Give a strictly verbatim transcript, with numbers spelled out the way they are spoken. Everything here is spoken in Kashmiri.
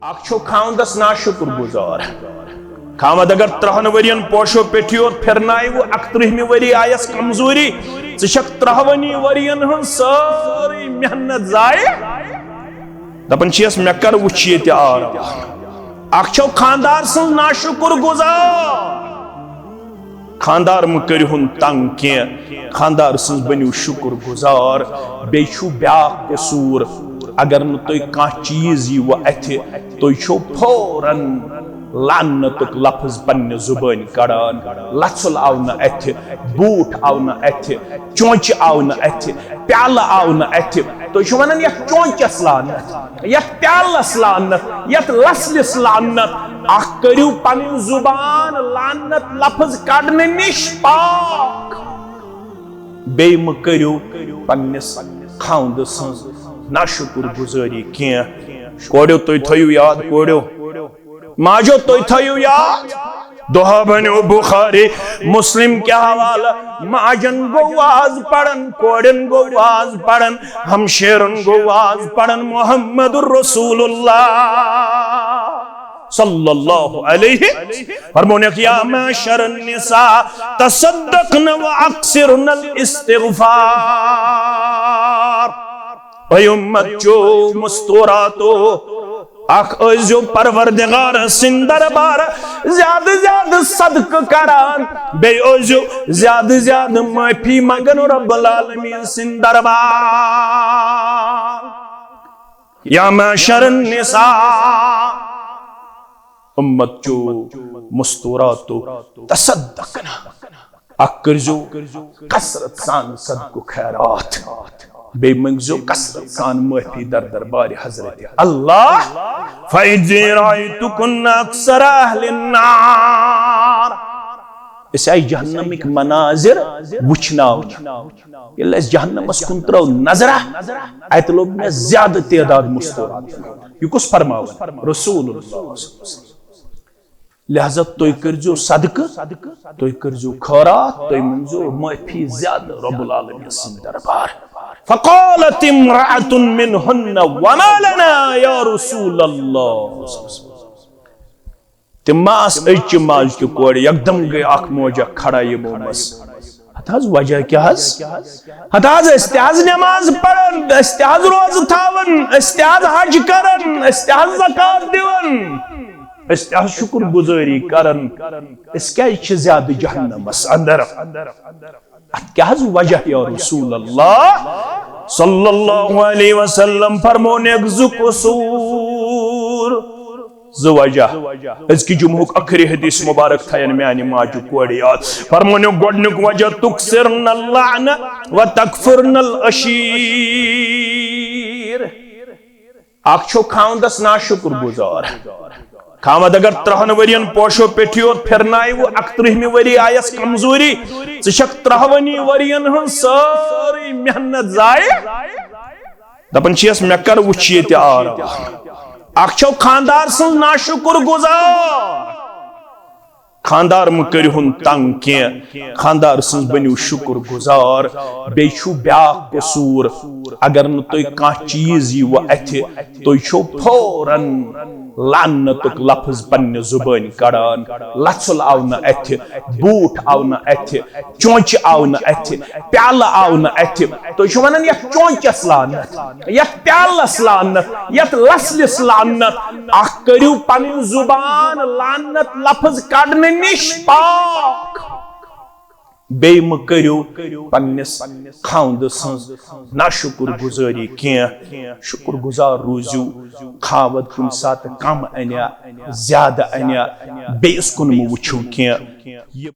اکھ چھو خاوندس ناشکر گزار۔ خاوند اگر ترہن ورین پوشو پیٹھی یوت پھرنایہِ، اکترہمہِ ؤری آیس کمزوری، ژٕ چھکھ ترہونی ورین ہٕنز سٲرٕے محنت ضایع۔ دپان چھِیس، مےٚ کر وُچھ ییٚتہِ آرام۔ اکھ چھو خاندار سٕنز ناشکر گزار۔ خاندار مہٕ کٔرِہُن تنگ کینٛہہ، خاندار سٕنز بٔنِو شُکر گُزار۔ بیٚیہِ چھُ بیاکھ قصوٗر، اگر نہٕ تُہۍ کانٛہہ چیٖز ییٖوٕ اَتھِ، تُہۍ چھِو فوراً لعنتُک لفظ پننہِ زُبٲنۍ کڑان۔ لژھُل آو نہٕ اَتھِ، بوٗٹھ آو نہٕ اَتھِ، چونچہِ آو نہٕ اَتھِ، پیالہٕ آو نہٕ اَتھِ۔ تُہۍ چھِو ونان، یتھ چونچس لعنت، یتھ پیالس لعنت، یتھ لژھلِس لعنت۔ اکھ کٔرِو پنٕنۍ زُبان لعنت لفظ کڑنہٕ نِش پاک۔ بیٚیہِ مہٕ کٔرِو پننِس خاوندٕ سٕنٛز ناشُکُر گُزٲری کینٛہہ۔ کورِو، تُہۍ تھٲیِو یاد، کورِو، ماجو، تُہۍ تھٲیِو یاد۔ دۄہا بنیو بخاری مسلم کہِ حوالہٕ، ماجن گوٚو واز پران، کورٮ۪ن گوٚو واز پران، ہمشیرن گوٚو واز پران، محمد رسول اللہ صلی اللہ علیہ۔ فرمونکھ، یا معشر النساء تصدقن و اکثرن الاستغفار۔ اے امت چو مستوراتو، اکھ ٲسۍزیو پروردگار سٕنٛدِ دربار زیادٕ زیادٕ صدقہٕ کران، بیٚیہِ ٲسۍزیو زیادٕ زیادٕ معٲفی منگان رب العالمین سٕنٛدِ دربار۔ یا معشر النساء، امت چو مستوراتو، تصدقن، اکھ کٔرزیو کثرت سان صدقہٕ خیرات، بیٚیہِ مٔنگزیو کثرت سان معٲفی در دربارِ حضرت اللہ۔ فإني رأيتكن أكثر أهل النار۔ أسۍ آیہِ جہنمٕکۍ مناظر وٕچھناونہٕ۔ ییٚلہِ اَسہِ جہنمس کُن ترٲو نظرہ، اتہِ لوٚب مےٚ زیادٕ تعداد مستورات۔ یہِ کُس فرماوان؟ رسول اللہ صلی اللہ علیہ وسلم۔ لہذا تُہۍ کٔرزیو صدقہٕ، تُہۍ کٔرزیو خٲرات، تُہۍ مٔنگزیو معٲفی زیادٕ رب العالمین سٕنٛدِ دربار۔ فقالت امرأة منهن، وما لنا یا رسول اللہ۔ تِم ما آسہٕ أزچہِ ماجہِ تہِ کورِ؟ یکدم گٔے اکھ موجہ کھڑا یِمو منٛز۔ ہتہٕ حظ وجہ کیٛاہ حظ؟ ہتہٕ حظ أسۍ تہِ حظ نماز پران، أسۍ تہِ حظ روزٕ تھاوان، أسۍ تہِ حظ حج کران، أسۍ تہِ حظ زکوٰۃ دِوان، أسۍ تہِ حظ شُکر گُزٲری کران۔ أسۍ کیٛازِ چھِ زیادٕ جہنمس اندر؟ اتھ کیٛاہ حظ وجہ یا رسول اللہ صلی اللہ علیہ وسلم؟ فرمونکھ زٕ قصوٗر، زٕ وجہ۔ أزکہِ جمعہُک ٲخری حدیث مبارک تھاین میانہِ ماجہِ کورِ یاد۔ فرمونکھ گۄڈنیُک وجہ، تکثرن اللعن و تکفرن العشیر۔ اکھ چھو خاوندس ناشُکر گُزار۔ خاوند اگر ترہن ورین پوشو پیٹھی یوت پھرنایہِ، اکترہمہِ ؤری آیس کمزوری، ژٕ چھکھ ترہونی ورین ہٕنٛز سٲرٕے محنت ضایع۔ دپان چھِیس، مےٚ کر وُچھ ییٚتہِ آرام۔ اکھ چھو خاندار سٕنٛز ناشُکر گُزار۔ خاندار مہٕ کٔرِہُن تنگ کینٛہہ، خاندار سٕنٛز بٔنِو شُکر گُزار۔ بیٚیہِ چھُ بیاکھ قصوٗر، اگر نہٕ تُہۍ کانٛہہ چیٖز ییٖوٕ اَتھِ، تُہۍ چھِو فوراً لعنتُک لفظ پننہِ زُبٲنۍ کڑان۔ لژھُل آو نہٕ اَتھِ، بوٗٹھ آو نہٕ اَتھِ، چونچہِ آو نہٕ اَتھِ، پیالہٕ آو نہٕ اَتھِ۔ تُہۍ چھِو ونان، یتھ چونچس لعنت، یتھ پیالس لعنت، یتھ لژھلِس لعنت۔ اکھ کٔرِو پنٕنۍ زُبان لعنت لفظ کڑنہٕ نِش پاک۔ بیٚیہِ مہٕ کٔرِو پننِس خاوندٕ سٕنٛز ناشُکُر گُزٲری کینٛہہ۔ شُکُر گُزار روٗزِو۔ خاوند کُنہِ ساتہٕ کم انیا، زیادٕ انیا، بیٚیِس کُن مہٕ وٕچھِو کینٛہہ۔